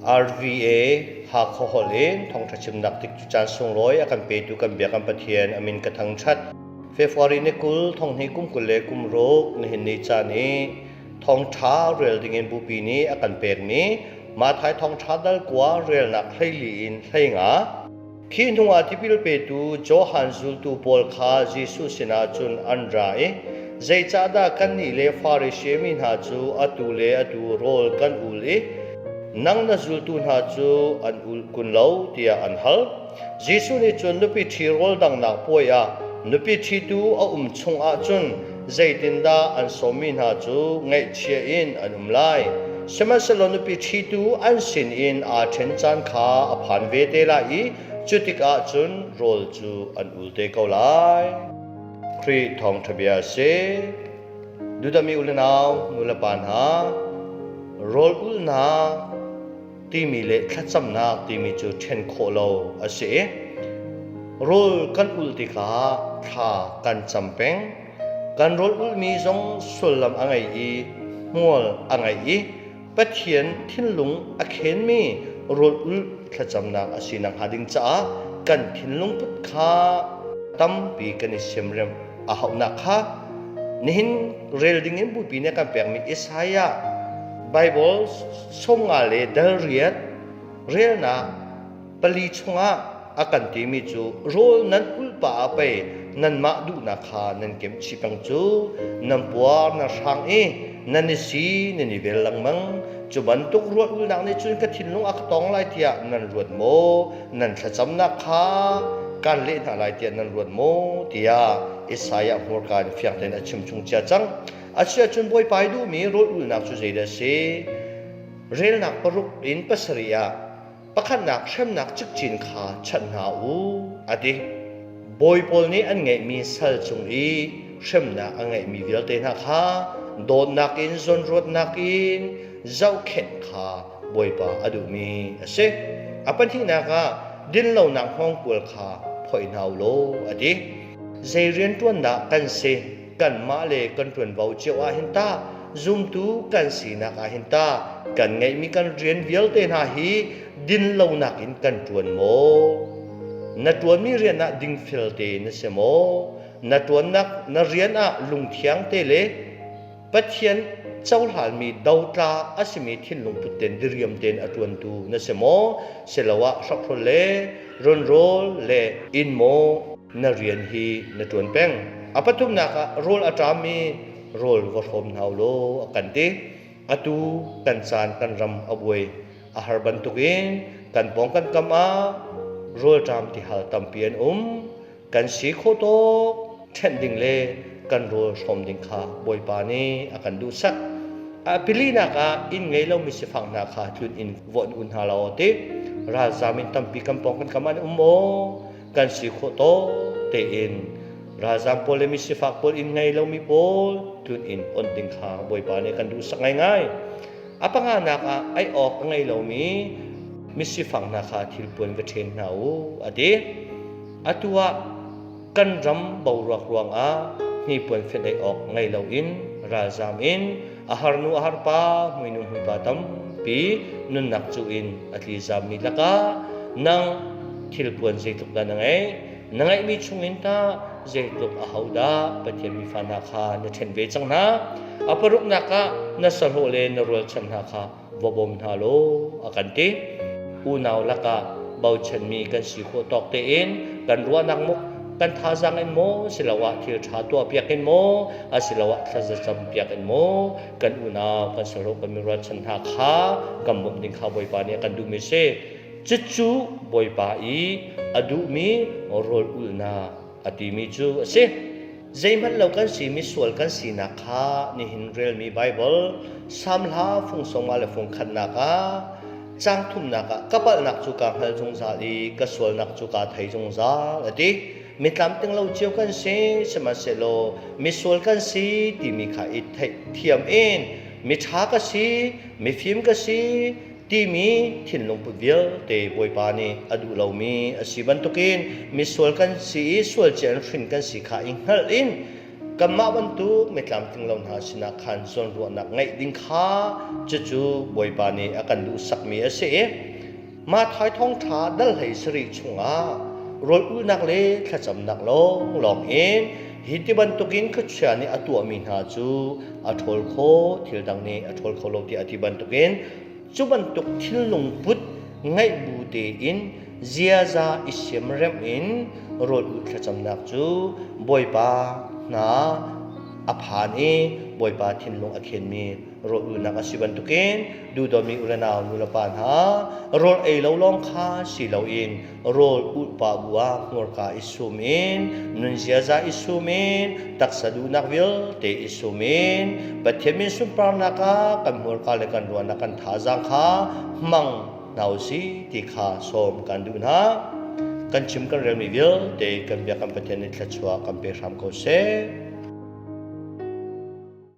RVA Hakha holh in thawngṭha chimnak tik cu caan sunglawi a kan petu kan bia kan Pathian a min ka thangṭhat. February ni 20 thonghnih kum 26 nihin ni caan i thawngṭha rel dingin bupi nih a kan pekmi Mathai thawngṭha dal kua relnak 14 in 15. Khi hnuah tipil petu Johan zultu pawl kha Jesuh sinah cun an ra i, Zeicahdah kannih le Farasi mi hna cu atu le atu rawl kan ul i nang na zultu hna cu an ul kun lo tiah an hal. Jesuh nih cun nupi ṭhi rawl danghnak puai ah nupi ṭhitu a um chung ahcun zeitindah an sawmmi hna cu ngaihchia in an um lai. Sihmanhsehlaw nupi ṭhitu an sinin aa ṭhen caan kha a phan ve te lai i cu tikah cun rawl cu an ul te ko lai. Khrih thawngṭha bia a si. Dudami u le nau, nu le pa hna, rawl ulhnak timi le thlacamnak timi cu ṭhen khawh lo a si i rawl kan ulh tikah thla kan cam peng. Kan rawl ulhmi zong sullam a ngei i hmual a ngei i Pathian thinlung a khenmi rawl ulh thlacamnak a si nakhnga ding caah kan thinlung put kha tampi kan i siamremh a hauhnak kha nihin rel dingin Bupi nih a kan pekmi Isaiah Baibal 50 le dal riat relnak pali chungah a kan timi cu rawl nan ulh pah ah pei nanmah duhnak kha nan kemh chih peng cu nan puar nan hrang i nan i si nan i vel lengmang. Cu bantuk ruat ulnak nih cun ka thinlung a ka tong lai tiah nan ruat maw? Nan thlacamnak kha kan leh hna lai tiah nan ruat maw? tiah Isaiah hmurka in fiang tein a chim chung cia cang. Asiahcun Bawipa i duhmi rawl ulnak cu zeidah a si? Relnak paruk in pasarih ah Pakhatnak hremnak cikcin kha chanh hna u, a ti. Bawi pawl nih an ngeihmi sal cung i hremnak a ngeihmi vialte hna kha dawtnak in zawnruatnak in zohkhenh kha Bawipa a duhmi a si. A pahnihnak ah dinlonak hngawngkual kha phoih hna u law a ti. Zei rianṭuan dah kan si? Kanmah le kan ṭuanvo cio ah hin tah zumtu kan sinak ah hin tah kan ngeihmi kan rian vialte hna hi dinlonak in kan ṭuan maw? Na ṭuanmi rian ah dingfel tein na si maw? Na ṭuannak na rian ah lungthiang te le Pathian cohlanmi dotla a simi thinlung put tein diriam tein a ṭuantu na si maw? Siloah hrokhrol le runrawl le inn maw na rian hi na ṭuan peng? A pathumnak ah rawl a ṭammi rawl va hrawm hna u law a kan ti. Atu kan caan kan ram a buai a har bantukin kan pawng kan kam ah rawlṭam tihal tampi an um. Kan si khawh tawk ṭhenh ding le kan rawl hrawm ding kha Bawipa nih a kan duhsak. A pilinak ah inn ngei lomi sifak hna kha tlun in vawn u hna law ti ralzam in tampi kan pawng kan kam an um maw? Kan si khawh tawk tein ralzam pawl le mi sifak pawl inn ngei lomi pawl tlun in onh ding kha Bawipa nih kan duhsak ngaingai. A panganak ah ei awk a ngei lomi misifak hna kha thilpuan va ṭhen hna u a ti. Atu ah kan ram boruak ruangah hnipuan fenh ei awk ngei loin ralzam in a harnu a harpa hmuinu hmuipa tampi nunnak cu in a tlizammi lakah nang thilpuan zeitluk dah na ngeih? Na ngeihmi chungin tah zeitluk ahodah Pathian mifa hna kha na ṭhen ve cang hna? A paruknak ah na sahlawh le na rualchan hna kha va bawm hna law a kan ti. Unau lakah bochanmi kan si khawh tawk tein kan ruahnak muk kan thazaang in maw siloah thil ṭha tuahpiak in maw asiloah thlazacam piak in maw kan unau kan sahlawh kan mirualchan hna kha kan bawmh ding kha Bawipa nih a kan duhmi a si. Cucu Bawipa i a duhmi rawl ulhnak a timi cu a si. Zeihmanh lo kan si misual kan sinak kha nihin relmi Baibal Salm hla fung sawmnga le fung khatnak ah caang thumnak ah ka palhnak cu kaa hngal zungzal i ka sualnak cu kaa thei zungzal a ti. Mi tlamtling lo cio kan si, sihmanhsehlaw misual kan si timi kha i theih thiam in miṭha ka si, mifim ka si, timi thinlungput vialte Bawipa nih a duh lomi a si bantukin misual kan si i sual cia in hrin kan si kha i hngalh in Kanmah bantuk mi tlamtling lo hna sinah khan zawnruahnak ngeih ding kha cucu Bawipa nih a kan duhsakmi a si i Matthai thawngṭha dal 17 chungah rawl ulhnak le thlacamnak lawnglawng in hi ti bantukin khuachia nih a tuahmi hna cu a ṭhawl khawh, thil dang nih a ṭhawl kho lo tiah a ti bantukin cu bantuk thinlung put ngeih bu tein ziaza i siamremh in rawl ulh thlacamnak cu Bawipa hna a phan i Bawipa thinlung a khenmi rawl ulhnak a si bantukin duhdawmi u le nau nu le pa hna rawl ei lo lawng kha si loin rawl ulh pah bu ah hmurka i sum in nun ziaza i sum in taksa duhnak vialte i sum in Pathian min sunparnak ah kan hmurka le kan ruahnak kan thazaang kha hmang hna usih ti kha sawm kan duh hna. Kan chim kan relmi vialte kan biak kan Pathian nih thluachuah kan pe hram ko seh.